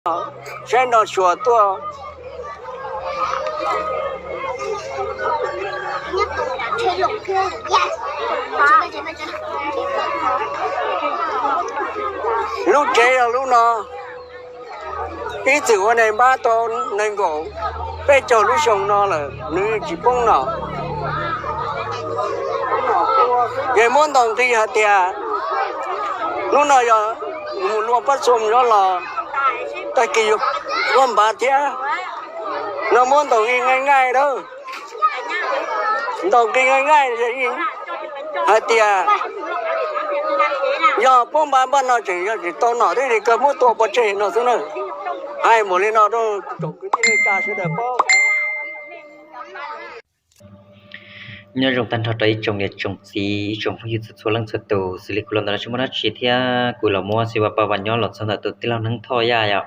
saib no xyuas tuaj. Lub tsev los lub no, ib txwm ua neeg npab tau nees nkaum peb caug lub xyoo no lawm, nws tsis poob no. Ces muab ntaus nqi hais tias hnub no yog mus luaj pab xum nyob los tag kis yuav npaj thiab. No muab ntaus nqi nqaij nqaij lawm, ntaus nqi nqaij nqaij hais tias yog poob npab npaj no tseem yog tsis tau nom thiab li, kawg muab tua pov tseg no xwb na. Hais mus li no rau tsoom kwv tij neej tsa sawv daws paub. Nyob zoo tag nrho rau ib tsoom niam tsoom txiv, ib tsoom phooj ywg txhua txhua leej txhua tus. Xws li kuv los ntawm no tsis muaj dab tsi thiab, kuv los muab Xib Vas Paj Vas nyob los txog ntawm tus tij laug Neeb Thoj Yaj yom.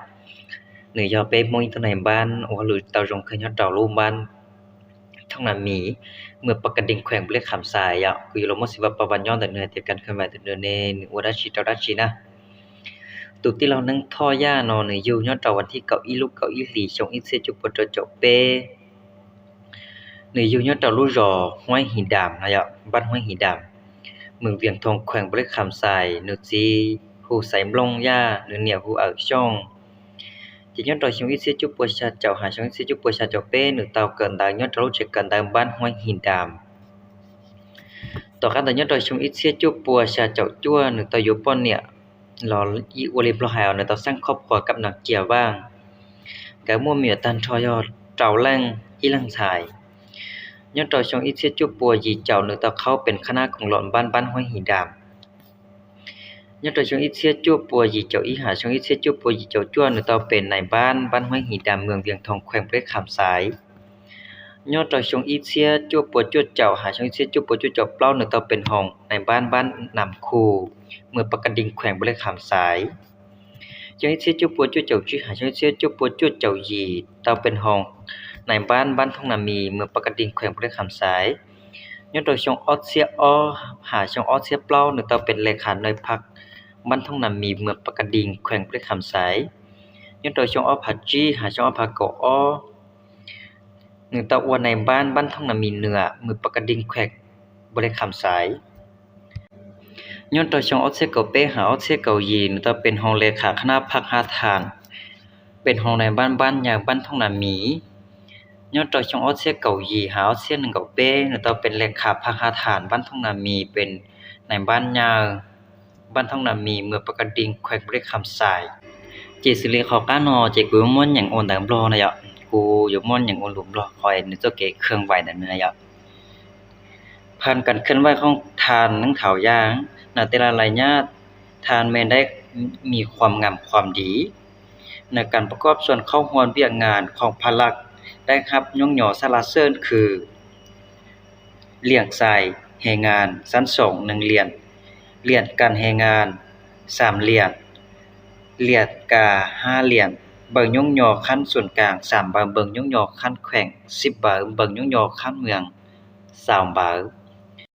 Nws yog peb Hmoob ib tug neeg npab ua hauj lwm tau zoo kawg nyob rau lub npab Thooj Nas Mis, muas Pas Kas Dis, kheem Npuj Lis Kham Xais yom. Kuv yuav los muab Xib Vas Paj Vas nyob ntawm nws hais tias kas kham vais ntawm nws ne, nws ua dab tsi rau dab tsi na. Tus tij laug Neeb Thoj Yaj no nws yug nyob rau vas thib kaum ib lub kaum ib hlis xyoo ib txhiab cuaj puas rau caum peb. Nws yug nyob rau lub zos Huaib His Das no yom, npab Huaib His Das, moos Vias Thoos, kheem Npuj Lis Kham Xais. Nws txiv hu Xaiv Nplooj Yaj, nws niam hu Awm Xyooj. Ces nyob rau xyoo ib txhiab cuaj puas xya caum ha xyoo ib txhiab cuaj puas xya caum peb nws tau kawm ntawv nyob rau lub tsev kawm ntawv npab Huaib His Das. Tom qab ntawd nyob rau xyoo ib txhiab cuaj puas xya caum cuaj nws tau yuav poj niam los ua li Nplog hais nws tau xeeb khob qhuas kab nas cia vaaj. Nkawd muaj me nyuam tag nrho yog rau leej, ib leeg ntxhais. Nyob rau xyoo ib txhiab cuaj puas yim caum nws tau qhaub pem qhab nab koom los npab npab Huaib His Das. Nyob rau xyoo ib txhiab cuaj puas yim caum ib ha xyoo ib txhiab cuaj puas yim caum cuaj nws tau pem nais npab npab Huaib His Das, moos Vias Thoos, kheem Npuj Lis Kham Xais. Nyob rau xyoo ib txhiab cuaj puas cuaj caum ha xyoo ib txhiab cuaj puas cuaj caum plaub nws tau pem hoos nais npab npab Nas Khus, moos Pas Kas Dis, kheem Npuj Lis Kham Xais. Xyoo ib txhiab cuaj puas cuaj caum tsib ha xyoo ib txhiab cuaj puas cuaj caum yim tau pem hoos nais npab npab Thooj Nas Mis, moos Pas Kas Dis, kheem Npuj Lis Kham Xais. Nyob rau xyoo ob txhiab ob ha xyoo ob txhiab plaub nws tau pem le kham nais phaj npab Thooj Nas Mis, moos Pas Kas Dis, kheem Npuj Lis Kham Xais. Nyob rau xyoo ob phav tsib ha xyoo ob phav kaum ob nws tau ua nais npab npab Thooj Nas Mis Nuam, moos Pas Kas Dis, kheem Npuj Lis Kham Xais. Nyob rau xyoo ob txhiab kaum peb ha ob txhiab kaum yim nws tau pem hoos le kham qhab nab phaj Hav Thas, pem hoos nais npab npab Nyaws npab Thooj Nas Mis. Nyob rau xyoo ob txhiab kaum yim ha ob txhiab nees nkaum peb nws tau pem le kham phaj Hav Thas npab Thooj Nas Mis, pem nais npab Nyaws npab Thooj Nas Mis, moos Pas Kas Dis, kheem Npuj Lis Kham Xais. Ces xws li qhov qab no ces kuv yuav muab nyeem ua ntawv Nplog na yom, kuv yuav muab nyeem ua lus Nplog qhov nws txoj kev khwv vais ntawm nws na yom. ผ่านการเคลื่อนไหวของท่าน Neeb Thoj Yaj ในแต่ละระยะ ท่านไม่ได้มีความงามความดี ในการประกอบส่วนเข้าร่วมเวียกงานของพรรค ได้รับยกย่องสรรเสริญคือ เหรียญสายแรงงานชั้นสอง หนึ่งเหรียญ เหรียญการแรงงาน สามเหรียญ เหรียญกา ห้าเหรียญ ใบยกย่องขั้นศูนย์กลาง สามใบ ใบยกย่องขั้นแขวง สิบใบ ใบยกย่องขั้นเมือง สามใบ